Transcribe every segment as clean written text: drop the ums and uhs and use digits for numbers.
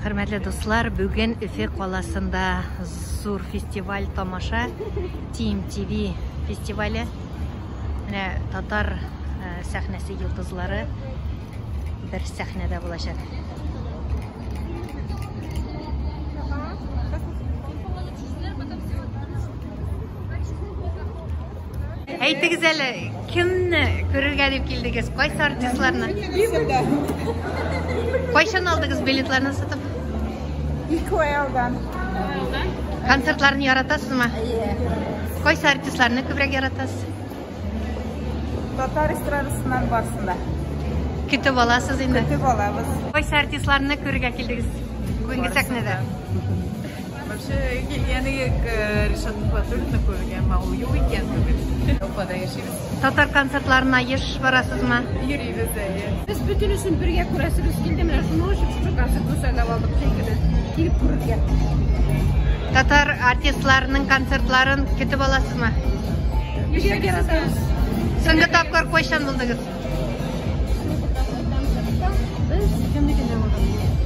Хөрмәтле дуслар, бүген Өфе каласында зур фестиваль тамаша Team TV фестивале. Менә татар э, сәхнәсе йолдызлары бер сәхнәдә булачак. Әйтегез әле, кемне күрергә дип килдегез? Кайсы артистларны? Кайчан алдыгыз билетларны сатып? Ике ай алдан. Концертларны яратасызмы? Кайсы артистларны күбрәк яратасыз? Татар эстрадасыннан барсын да. Көтеп аласыз инде. Көтеп алабыз. Кайсы артистларны күрергә килдегез бүгенге сәхнәдә? Вообще килгән идек Ришат Төхвәтуллинны күрергә, әмма ул юк икән бүген. Уфада яшибез. Татар концертларына еш барасызмы? Йөрибез, әйе. Без бөтенесен бергә күрәсебез килде, менә шуның өчен шушы концертны сайлап алдык җәй көне. Килеп күрергә. Татар артистларының концертларын көтеп аласызмы? Бигрәк яратабыз. Соңгы тапкыр кайчан булдыгыз? Без кемнекендә булдык?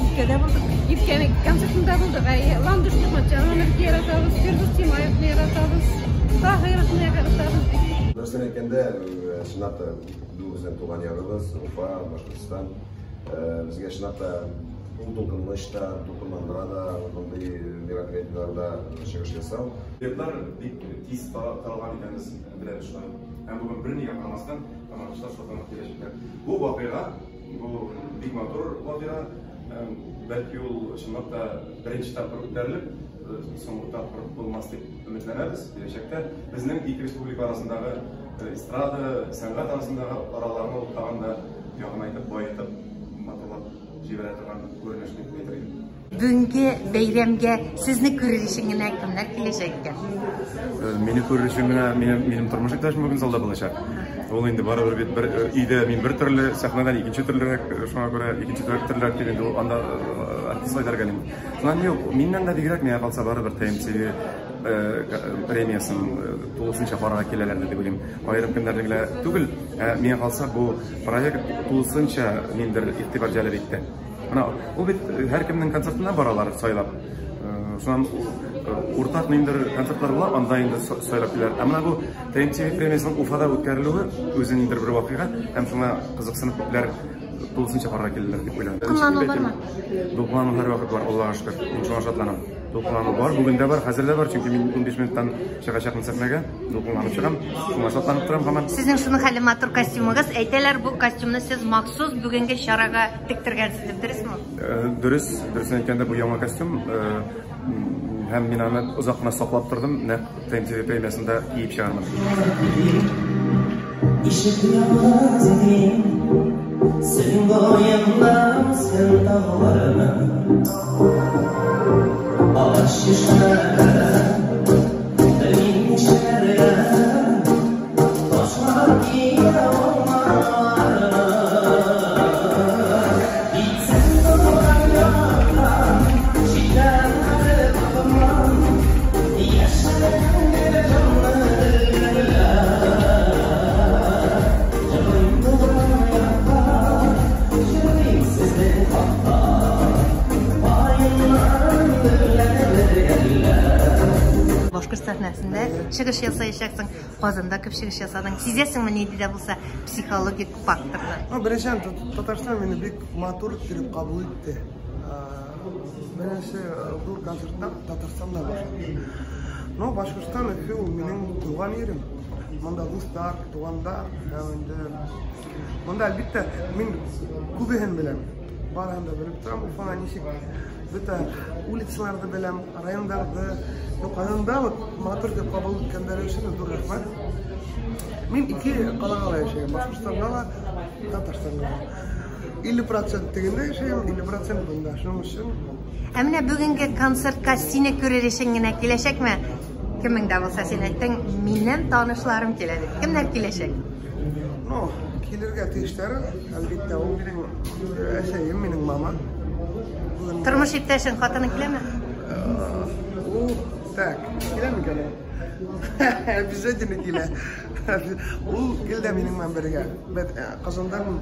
Иркәдә булдык. Иркәнең концертында булдык. Әйе, Ландыш Нигъмәтҗанованы бик яратабыз, Фирдүс Тимаевны яратабыз, Таһировны яратабыз бик. Дөресен әйткәндә, чынлап та бу безнең туган ягыбыз, Уфа, Башкортстан. Безгә чынлап та ул дулкынлыч та, дулкынландыра да мондый мероприятиеләрдә чыгыш ясау. Билетлар бик тиз таралган икән, без беләбез шулай. Һәм бүген бернигә карамастан, тамашачылар шатланып киләчәкләр. Бу вакыйга, бу бик матур вакыйга. Бәлки ул чынлап та беренче тапкыр үткәрелеп, соңгы тапкыр булмас дип өметләнәбез. Киләчәктә безнең ике республика арасындагы эстрада, сәнгать арасындагы араларны ул тагын да якынайтып, баетып, матурлап җибәрә торган күренеш дип әйтер идем. Бүгенге бәйрәмгә сезне күрер өчен генә кемнәр киләчәк икән? Мине күрер өчен генә минем, минем тормыш иптәшем бүген залда булачак. Ул инде барыбер бит бер өйдә мин бер төрле, сәхнәдән икенче төрлерәк, шуңа күрә икенче төрлерәк дип инде ул анда артист әйтергә инде. Шуннан юк, миннән дә бигрәк миңа калса барыбер ТМТВ премиясен тулысынча карарга киләләр дип уйлыйм. Аерым кемнәрне генә түгел, ә миңа калса бу проект тулысынча ниндидер игътибар җәлеп итте. Менә ул бит һәркемнең концертына баралар сайлап. Шуннан уртак ниндидер концертлар була, анда инде сайлап киләләр. Ә менә бу ТМТВ премиясенең Уфада үткәрелүе үзе ниндидер бер вакыйга һәм шуңа кызыксынып күпләр тулысынча карарга килделәр дип уйлыйм. Дулкынлану бармы? Дулкынлану һәрвакыт бар, Аллага шөкер. Мин шуңа шатланам. Дулкынлану бар, бүген дә бар, хәзер дә бар, чөнки мин 15 минуттан чыгачакмын сәхнәгә. Дулкынланып чыгам, шуңа шатланып торам һаман. Сезнең шуның хәле матур костюмыгыз. Әйтәләр, бу костюмны сез махсус бүгенге чарага тектергәнсез дип, дөресме ул? Дөрес, дөресен әйткәндә, бу яңа костюм. Һәм мин аны озак кына саклап тордым, нәкъ ТМТВ премиясендә киеп чыгармын. Ишек ялгыз мин, Сөн буенда үскән тауларның Агач чишмәләре, белмим нишләргә, Ташлап китә урманнарны. Китсәң туган яктан, читтән хәтер табынмам, Яшьлегемне җанлы телгәләр. Җырлыйм туган якка, җырлыйм сезнең хакта, Каеннарым белән бергәләп. Башкорт сәхнәсендә чыгыш ясаячаксың, Казанда күп чыгыш ясадың. Сизәсеңме нинди дә булса психологик факторны? Ну, беренчедән, Татарстан мине бик матур иттереп кабул итте. Беренче зур концерттан Татарстанда башланды. Но Башкортстан Өфе ул минем туган йирем. Монда дуслар, туганнар һәм инде монда әлбәттә мин күбеһен беләм. Барыһын да белеп торам. Уфада ничек бөтә улицаларны беләм, районнарны. Ну, Казанда вот матур дип кабул иткәннәре өчен зур рәхмәт. Мин ике калага да яшәгән, Башкортстанда да, Татарстанда да. 50% тегендә яшәйм, 50% монда. Шуның өчен Ә менә бүгенге концертка сине күрер өчен генә киләчәкме? Кемең дә булса син әйттең, минем танышларым килә дип. Кемнәр киләчәк? Ну, килергә тиешләр, әлбәттә, ул минем әсәем, минем мама. Бүген Тормыш иптәшең, хатының киләме? Ул, так, килә микән ул? Обязательно килә. Ул гел дә минем белән бергә. Без Казандан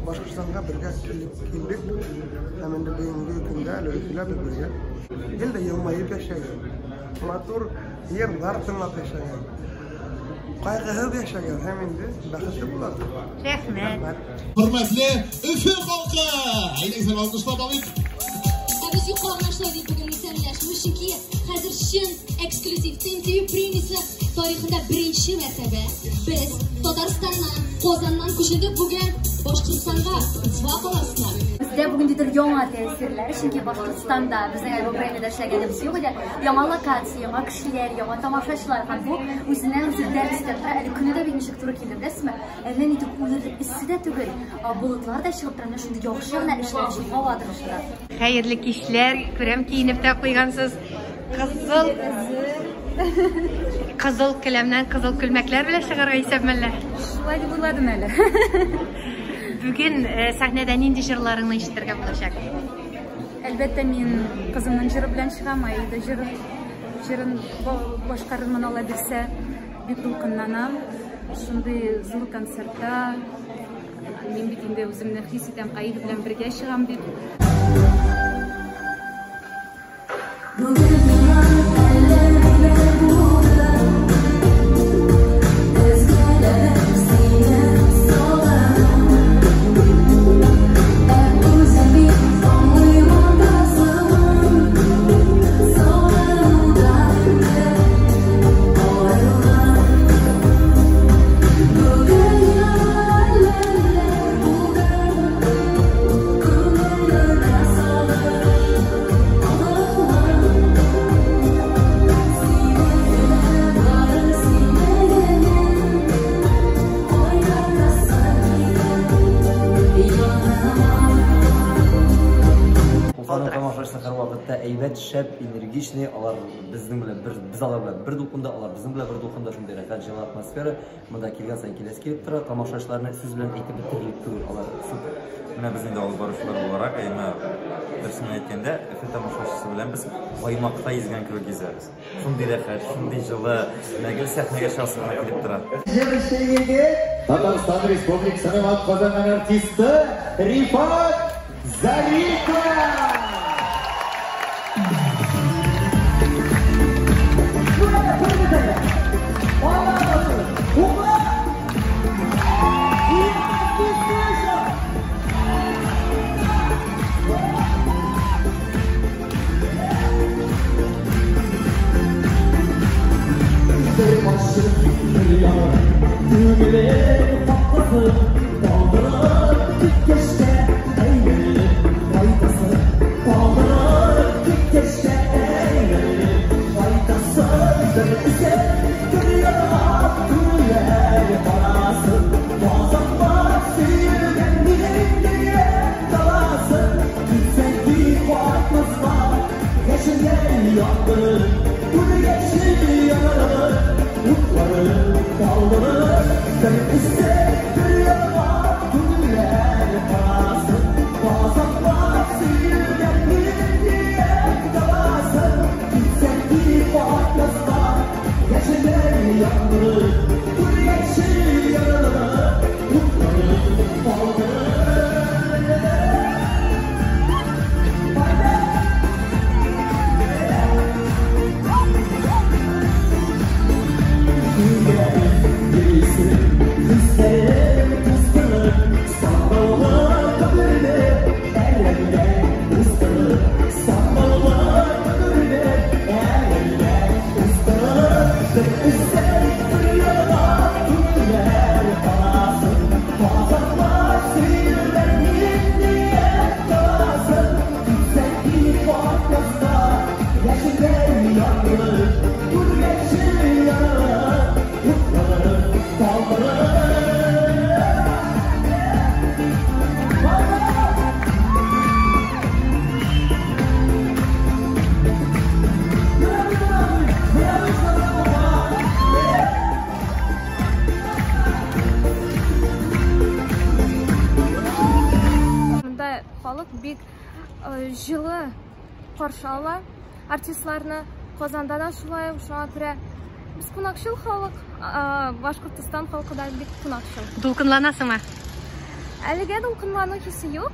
Башкортстанга бергә килеп килдек. Һәм инде бүгенге көндә әле Өфелә без бергә. Гел дә елмаеп яшәгән. Матур йырлар тыңлап яшәгән. Кайгыһыз яшәгән һәм инде бәхетле булады. Рәхмәт. Хөрмәтле Өфе халкы! Әйдәгез, алкышлап алыйк. Ә без юкка гына шулай дип бүген исәнләшми, чөнки хәзер чын эксклюзив ТМТВ премиясе тарихында беренче мәртәбә без Татарстаннан, Казаннан күчендек бүген Башкортстанга, Уфа каласына. Бездә бүген ниндидер яңа тәэсирләр, чөнки Башкортстанда безнең әле бу премиядә эшләгәнебез юк иде. Яңа локация, яңа кешеләр, яңа тамашачылар һәм бу үзеннән-үзе дәрт өстәп тора. Әле көне дә бик ничек туры килде, беләсезме? Әллә ни дип үлерлек эссе дә түгел, болытлар да чыгып тора, менә шундый яхшы гына эшләр өчен һава торышы да. Хәерле кичләр, күрәм киенеп тә куйгансыз. Кызыл кызыл келәмнән кызыл күлмәкләр белән чыгарга исәп мәллә? Шулай дип уйладым әле. Бүген сәхнәдә нинди җырларыңны ишетергә булачак? Әлбәттә, мин кызымның җыры белән чыгам, Аида җыры, җырын башкарырмын Алла бирсә. Бик дулкынланам. Шундый зур концертта мин бит инде үземне хис итәм, Аида белән бергә чыгам дип. Бүген миңа әллә ниләр булды, Өзгәләнеп сине сагынам. Ә үзем бит аңлыймын да сыман, Сагынудан инде арыган. Бүген миңа әллә ниләр булды, Күңелемә салып алган. Сине генә, бары сине генә кайтарасым килә яныма. Уфаның тамашачысы һәрвакытта әйбәт, шәп, энергичный, алар безнең белән бер, без алар белән бер дулкында, алар безнең белән бер дулкында, шундый рәхәт, җылы атмосфера. Монда килгән саен киләсе килеп тора. Тамашачыларны сүз белән әйтеп бетерерлек түгел, алар супер. Менә без инде алып баручылар буларак, әмма дөресен әйткәндә, Өфе тамашачысы белән без каймакта йөзгән кебек йөзәбез. Шундый рәхәт, шундый җылы, менә гел сәхнәгә чыгасы гына килеп тора. Җырчы егет, Татарстан Республикасының атказанган артисты Рифат Зарипов! Монда халык бик җылы каршы ала артистларны. Казанда да шулай ук, шуңа күрә Без кунакчыл халык, Башкортстан халкы да бик кунакчыл. Дулкынланасыңмы? Әлегә дулкынлану хисе юк.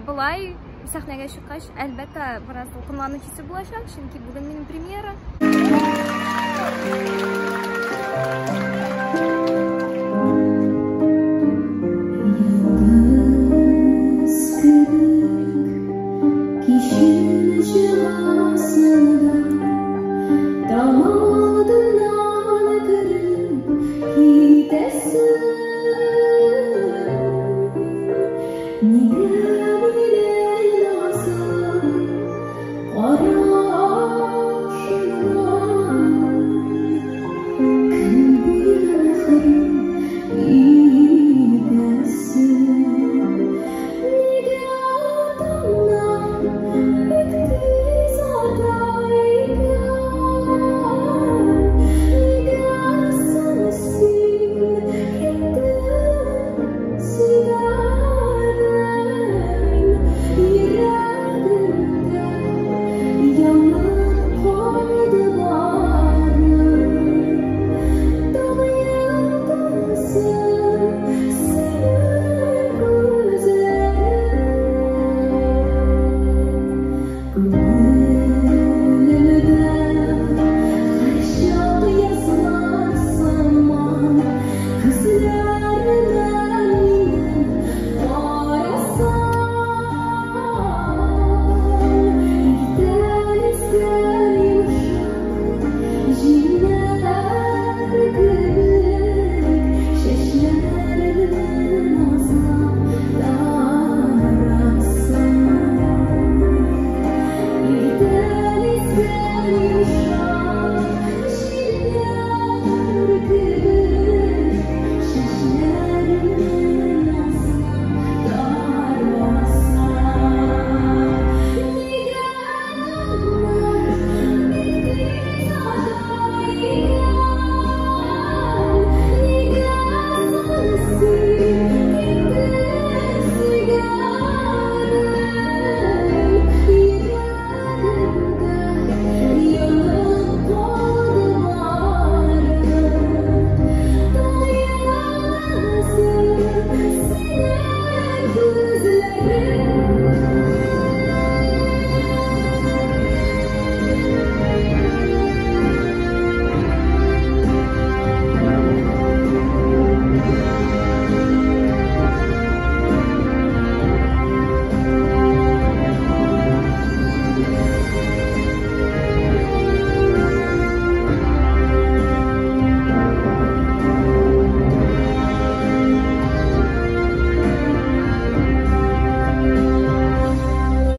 Болай сәхнәгә чыккач, әлбәттә, бераз дулкынлану хисе булачак, чөнки бүген минем премьера. Кичен чыгасың да, таң алдыннан.